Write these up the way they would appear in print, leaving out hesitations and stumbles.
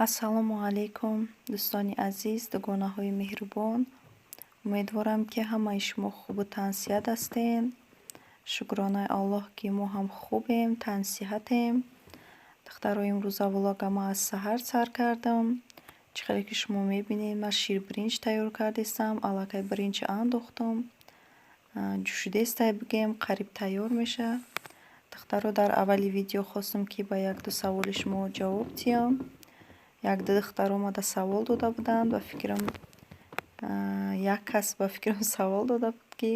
Ассалому алайкум, дӯстони азиз, дугонаҳои меҳрубон. Умедворам, ки ҳамаи шумо хубу тансиҳат ҳастед. Шукронаи Аллоҳ, ки мо ҳам хубем, тансиҳатем. Духтаро, имрӯза влога ман аз саҳар сар кардам. Чӣ хеле ки шумо мебинед, ман ширбиринҷ тайёр кардистам. Аллакай биринҷ андохтум. Ҷӯшидестай, бигем, қариб тайёр мешавад. Духтаро, дар аввали видео хостам, ки ба якду саволи шумо ҷавоб диҳам. Якду духтар омада савол дода буданд. Ба фикрам, як кас, ба фикрам, савол дода буд, ки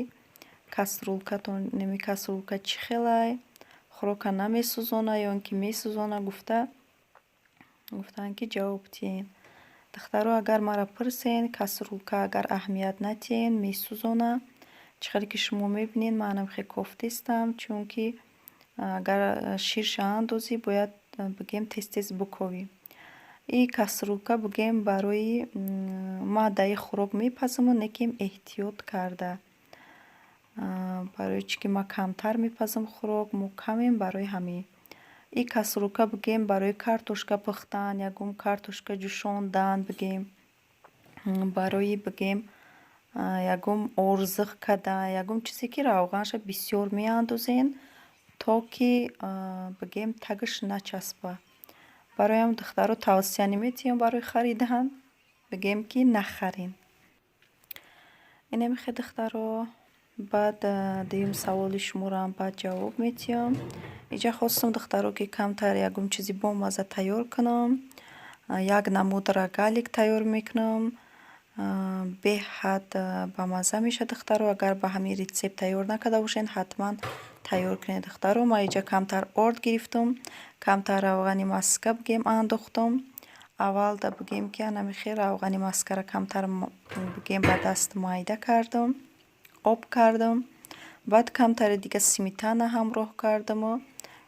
кастрюлькатон, неми кастрюлька чӣ хелай, хӯрока намесӯзона ё ин ки месӯзона, гуфта гуфтанд, ки ҷавоб диҳем. Духтаро, агар маро пурсен, кастрюлька агар аҳамият натиҳен, месӯзона. Чӣ хеле ки шумо мебинед, ман анам хел кофтистам, чунки агар ширша андозӣ, бояд, бигем, тез тез биковӣ. И кастрюлька, бигем, барои ма даи хӯрок мепазаму, лекин эҳтиёт карда. Барои чӣ ки ман камтар мепазам хӯрок, мо камем, барои ҳамин. И кастрюлька, бигем, барои картошка пухтан, ягон картошка ҷӯшондан, бигем, барои, бигем, ягон орзиқ кардан, ягон чизе ки равғанша бисёр меандозен, то ки, бигем, тагаш начаспа. Барои ҳам, духтаро, тавсия наметиҳам барои харидан, бигем, ки нахарен. Инамихе, духтаро, баъд дуюм саволи шуморо баъд ҷавоб медиҳам. Инҷа хостам, духтаро, ки камтар ягон чизи бомазза тайёр кунам. Як намуд рогалик тайёр мекунам. Беҳад бамазза мешавад, духтаро. Агар ба ҳамин рецепт тайёр накарда бошед, ҳатман тайёр кунед, духтаро. Ман инҷа камтар орд гирифтум, камтар равғани маска, бигем, андохтум. Аввалда, бигем, ки анамихел равғани маскаро камтар, бигем, ба даст майда кардам, об кардам. Баъд камтари дига сметана ҳамроҳ кардаму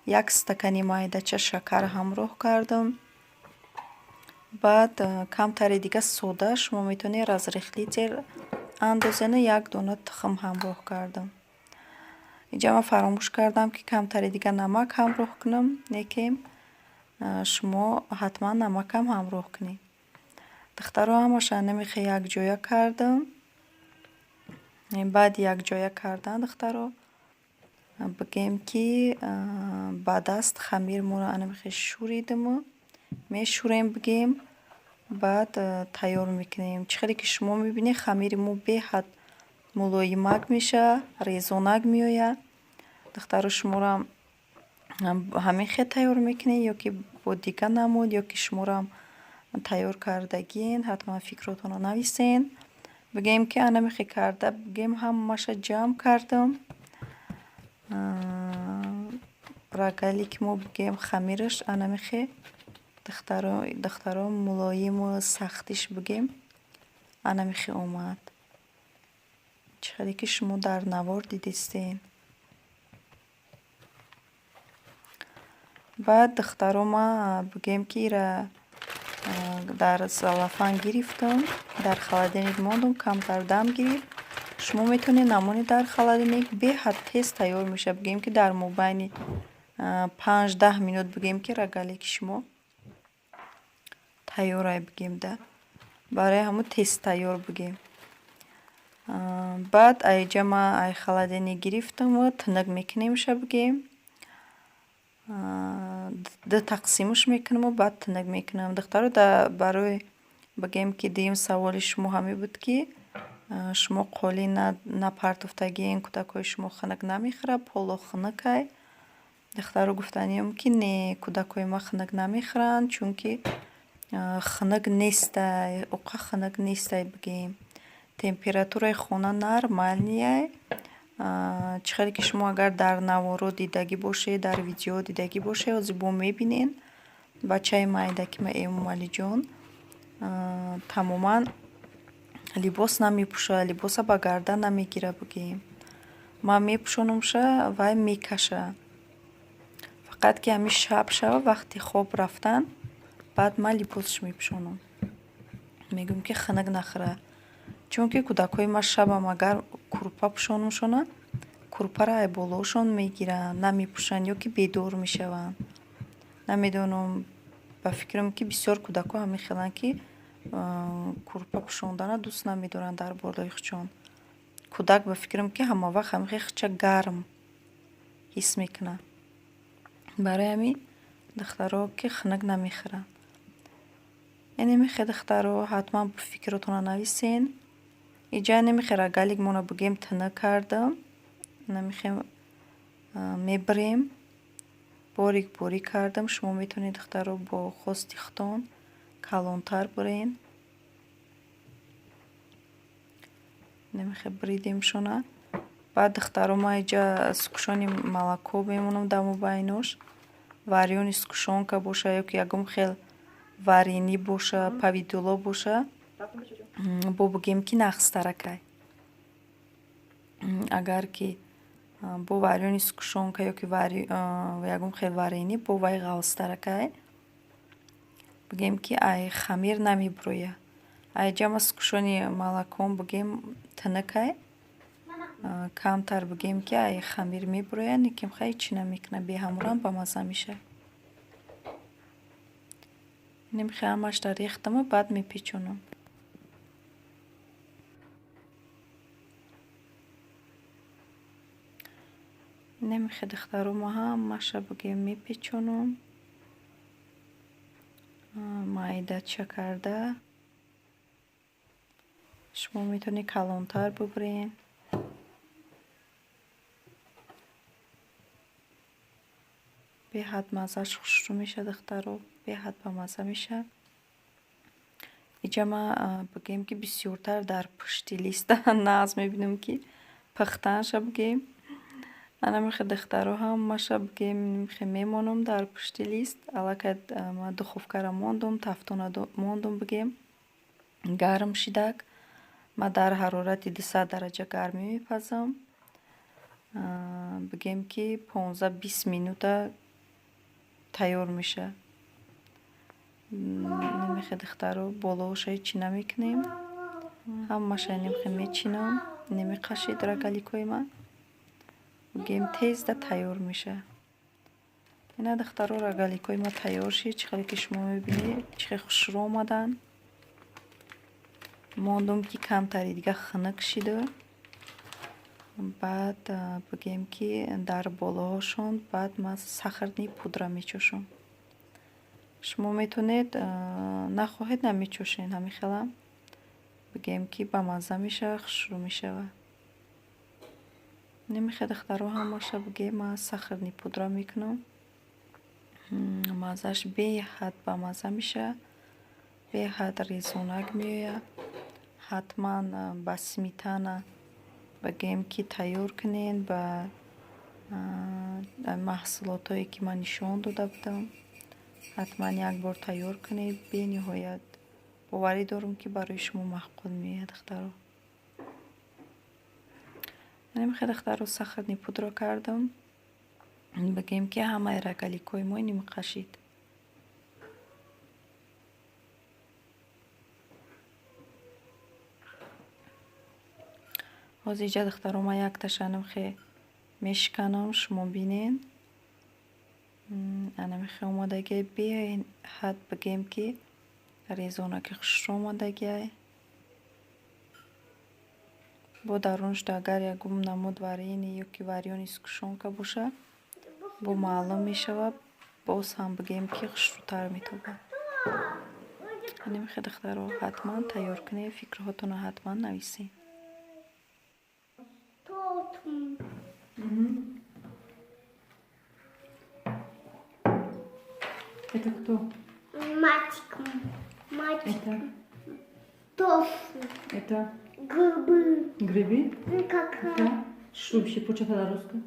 як стакани майдача шакар ҳамроҳ кардам. Баъд камтари дига сода, шумо метавонед разрыхлитель андозену як дона тухм ҳамроҳ кардам. Инҷа ман фаромӯш кардам, ки камтари дига намак ҳамроҳ кунам, лекин шумо ҳатман намакам ҳамроҳ кунед. Духтаро, ҳамаша намихе якҷоя кардам. Баъди якҷоя кардан, духтаро, бигем, ки ба даст хамир моро анамихе шӯридиму мешӯрем, бигем, баъд тайёр мекунем. Чӣ хеле ки шумо мебинед, хамири мо беҳад мулоимак мешавад, резонак меояд. Духтаро, шуморам ҳамин хел тайёр мекунед ё ки бо дигар намуд, ё ки шуморам тайёр кардагиен, ҳатман фикротонро нависен. Бигем, ки анамихе карда, бигем, ҳамаша ҷамъ кардам. Рогалики мо, бигем, хамираш анамихе, духтаро, мулоиму сахтиш, бигем, анамихе омад. Чӣ хеле ки шумо дар навор дидистен. Баъд, духтаро, ман, бигем, ки ира дар целлофан гирифтам, дар холодильник мондум, камтар дам гирифт. Шумо метавонед намонед дар холодильник, беҳад тез тайёр мешавад. Бигем, ки дар мобайни 5-10 минут, бигем, ки рогалики шумо тайёрай, бигем да. Барои ҳамун тез тайёр, бигем. Баъд аиҷа ман ай холодильник гирифтаму тунук мекунемша, бигем. Ду тақсимаш мекунаму баъд тунук мекунам. Духтаро, барои, бигем, ки дуюм саволи шумо ҳамин буд, ки шумо қолин напартофтагиен, кӯдакҳои шумо хунук намехӯрад, поло хунукай. Духтаро, гуфтаниям, ки не, кӯдакҳои ман хунук намехӯранд, чунки хунук нестай, оқа хунук нестай, бигем. Температураи хона нормальныйай. Чӣ хеле ки шумо агар дар наворо дидагӣ бошед, дар видео дидагӣ бошед, ҳозир бо мебинед, бачаи майдаки ма Эмомалиҷон тамоман либос намепӯшад, либоса ба гардан намегирад, бигем. Ман мепӯшонамша, вай мекаша. Фақат ки ҳамин шаб шава, вақти хоб рафтан, баъд ман либосаш мепӯшонам. Мегӯям, ки хунук нахӯрад. Чунки кӯдакҳои ман шабам агар курпа пӯшонамшона, курпаро ай болоашон мегиранд, намепӯшанд ё ки бедор мешаванд. Намедонам, Ба фикрам, ки бисёр кӯдакҳо ҳамин хеланд, ки курпа пӯшондана дӯст намедоранд дар болои худшон. Кӯдак, ба фикрам, ки ҳамавақт ҳамин хел худша гарм ҳис мекунад. Барои ҳамин духтаро, ки хунук намехӯранд. Инемихе, духтаро, ҳатман фикротонро нависен. Иҷа немихе рогалик мона, бигем, тунук кардам. Намихе мебирем, борик борик кардам. Шумо метавонед, духтаро, бо хости худтон калонтар бирен. Намихе бридемшона. Баъд, духтаро, ман иҷа сгущённый молоко мемонам дар мобайнош. Варёный сгущёнка боша ё ки ягон хел варенье боша, повидло боша, бо бигем, ки нағзтаракай. Агар ки бо варёный сгущёнка ё ки ягон хел варенье, бо вай ғафзтаракай, бигем, ки ай хамир намебурояд. Айҷа ма сгущённый молоко м, бигем, тунукай, камтар, бигем, ки ай хамир мебурояд, лекин хай ҳечи намекунад, беҳамурам бамазза мешавад. Немихе ҳамашро рехтаму баъд мепечонам. Немихе, духтаро, ма ҳамаша, бигем, мепечонам майдача карда. Шумо метавонед калонтар бубурен. Беҳад маззаш хушрӯ мешавад, духтаро, беҳад бамазза мешавад. Иҷа ма, бигем, ки бисёртар дар пушти листа нағз мебинам, ки пухтанша, бигем. Анамихе, духтаро, ҳамаша, бигем, немихе мемонам дар пушти лист. Аллакай ма духовка ра мондум, тафтона мондум, бигем, гарм шидак. Ма дар ҳарорати 200 дараҷа гармӣ мепазам. Бигем, ки 15-20 минута тайёр мешавад. Немихе, духтаро, болооша ҳечи намекунем. Ҳамаша немихе мечинам, немиқашид рогалик ҳои ман. Бигем, тезда тайёр мешавад. Ина, духтаро, рогалик ҳои ма тайёр шид. Чӣ хеле ки шумо мебинед, чӣ хел хушрӯ омаданд. Мондум, ки камтари дига хунук шиду, баъд, бигем, ки дар болоҳошон баъд ман сахарный пудра мечошам. Шумо метавонед, нахоҳед, намечошед, ҳамин хелам, бигем, ки бамазза мешавад, хушрӯ мешавад. Немихе, духтаро, ҳамаша, бигем, ман сахарный пудра мекунам. Маззааш беҳад бамазза мешавад, беҳад резонак меояд. Ҳатман ба сметана, бигем, ки тайёр кунед, ба маҳсулотҳое, ки ман нишон дода будам. Ҳатман як бор тайёр кунед, бениҳоят боварӣ дорам, ки барои шумо маъқул меояд, духтаро. Немихе, духтаро, сахарный пудра кардам. Бигем, ки ҳамаи рогалик ҳои мо нимқашид. Ҳозир иҷа, духтаро, ман якташа нимхе мешиканам, шумо бинед. Анамихе омодагиай, беҳад, бигем, ки резонаки хушрӯ омодагиай. Бо дарунашда агар ягон намуд варенье ё ки варёный сгущёнка боша, бо маълум мешавад, боз ҳам, бигем, ки хушрӯтар метобад. Нимихе, духтаро, ҳатман тайёр кунед, фикрҳотонро ҳатман нависед. Торт. Мгм. Это кто? Мальчик. Мальчик. Это? Тофу. Это Грибы. Грибы? Как Это шубши, почата русская.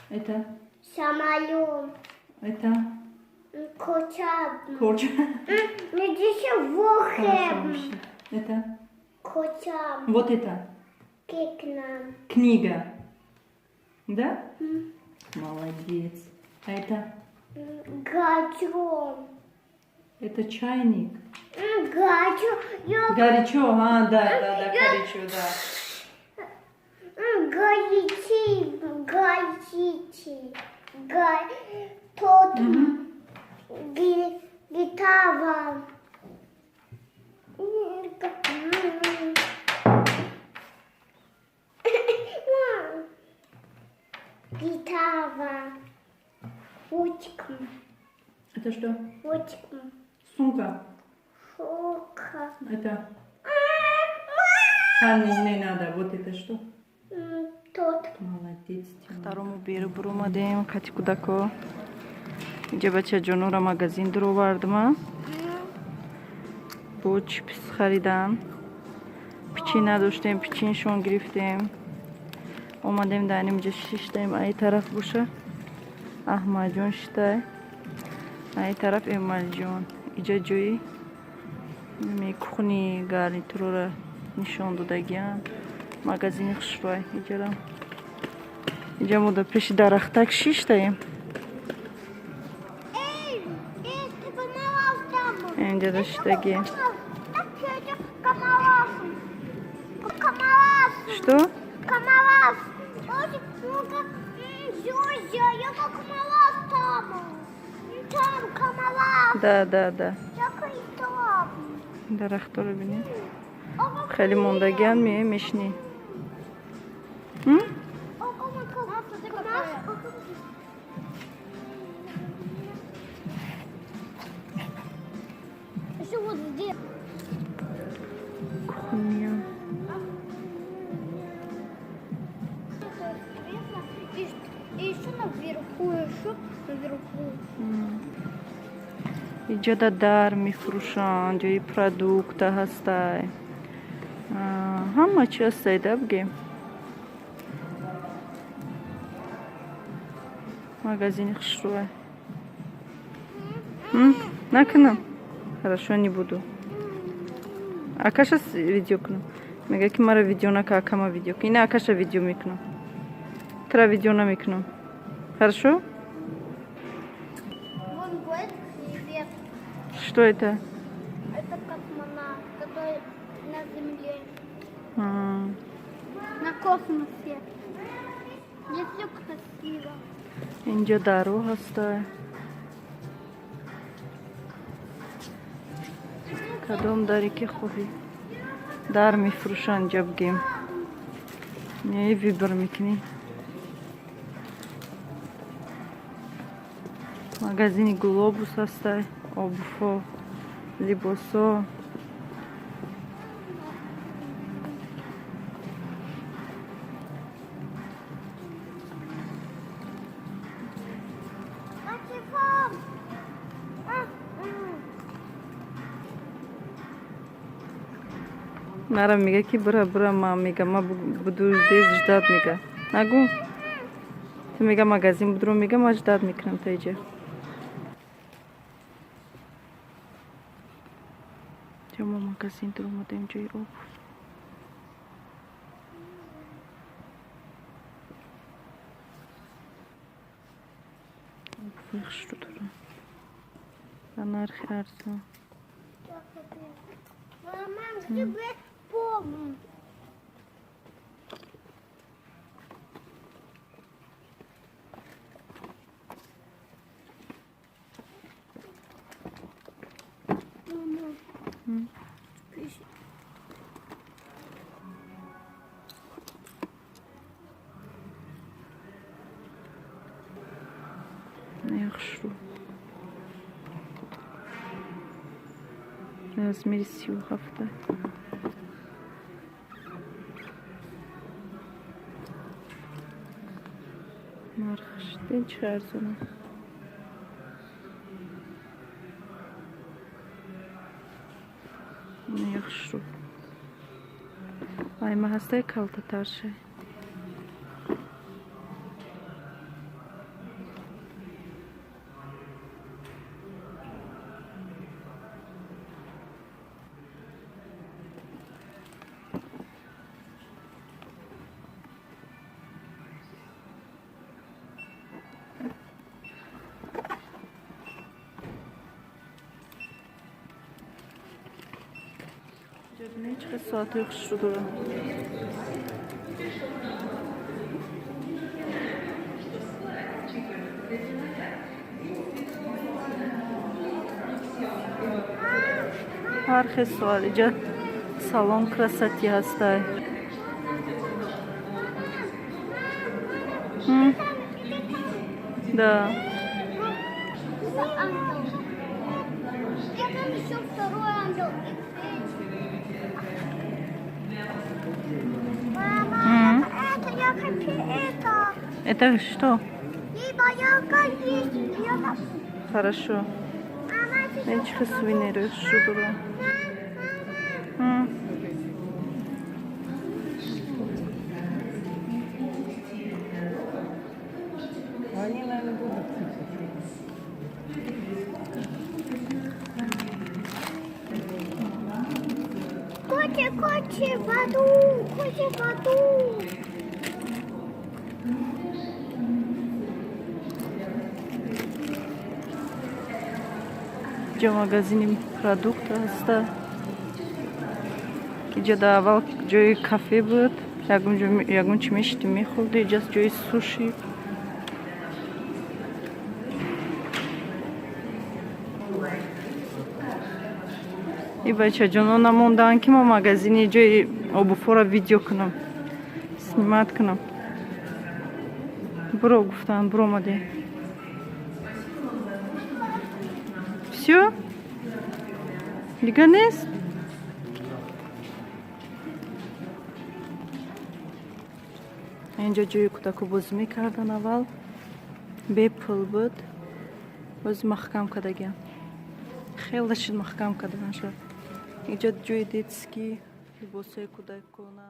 Это? Самолет. Это? Коча. Корча. Здесь Хорошо вообще. Это? Коча. Вот это? Кикна. Книга. Да? Молодец. А это? Гачо. Это чайник. Гачо. Я Горячо, а, да, горячо, да. Горячий. Горячий. Тот. Мгм. Ги. Гитара. Гитара. Ручка. Это что? Ручка. Сумка. Сумка. Это? А, не надо. Вот это что? Тот. Молодец. Второму беру брумадем, кати кудако. Инҷа бачаҷонора магазин дуровардма. Бо чипс харидам. Пичин надоштем, пичиншон гирифтем. Омадем дар инҷа шиштаем. Ай тараф боша Аҳмадҷон шитай. Ай тараф Эмалҷон. Иҷа ҷои кухни гарнитурора нишон додагиам. Магазини хушрӯй. Иҷара. Иҷа мо дар пеши дарахтак шиштаем. Инҷа даштаги. Что? Да, да, да. Дарахторо бинед. Хеле мондагиан меои мешинӣ. Кухня. Еще наверху, еще наверху. Иҷода дар мефурӯшанд, ҷои продукта ҳастай. Ҳама чи ҳастай, да бигем. Магазини хушрӯай. Накунам? Хорошо, не буду. Акаша видео кунам. Мега ки мара видео нака, акама видео кун. Ина акаша видео мекунам. Тра видео намекунам. Хорошо? Что это? Это космонавт, который на Земле. На космосе. Здесь все красиво. Инҷа даро ҳастай. Кадом даре ки хоҳӣ. Дар мефурӯшанд инҷа бигем. Меои выбор мекунӣ. Магазини Глобус ҳастай. Обуфо, либосо. Мара мега ки бура бура ма мега ма буду здесь ждать мега. Нагу? Ту мега магазин будро мега ма ждать мекунам та иҷа. Мо магазин дуромадем ҷои обув. Обувҳои хушрӯ дорам. Ба нархи арзон. Хушрӯ. Размери 37. Нархаш чӣ арзона. Хушрӯ. Айма ҳастай калтатаршай. Чӣ соатҳои хушрӯ дорам. Ҳар хел соат иҷа салон красоты ҳастай. М? Да. Это ангел. И там еще второй ангел. И третий. Мама, это я хочу это. Это что? Либо я есть. Я Хорошо. Мама, Ин чӣ хел сувенири шудуро. М. Они, наверное, будут сыпаться. Котик, котик, воду, котик, воду. Ҷо магазини продукт ҳаста. Иҷа дар аввал ҷои кафе буд. Ягон чӣ мешидӣ, мехӯрдӣ. Иҷа ҷои суши. И бачаҷоно намондаанд, ки мо магазини ҷои обуфора видео кунам, снимать кунам. Буро гуфтанд, буромадем. Всё, дига нест. Инҷо ҷои кӯдаку бозӣ мекардан, аввал бепул буд, бози маҳкам кардагиам, хеле шид маҳкам карданаша. Инҷо ҷои детский, либосҳои кӯдакона.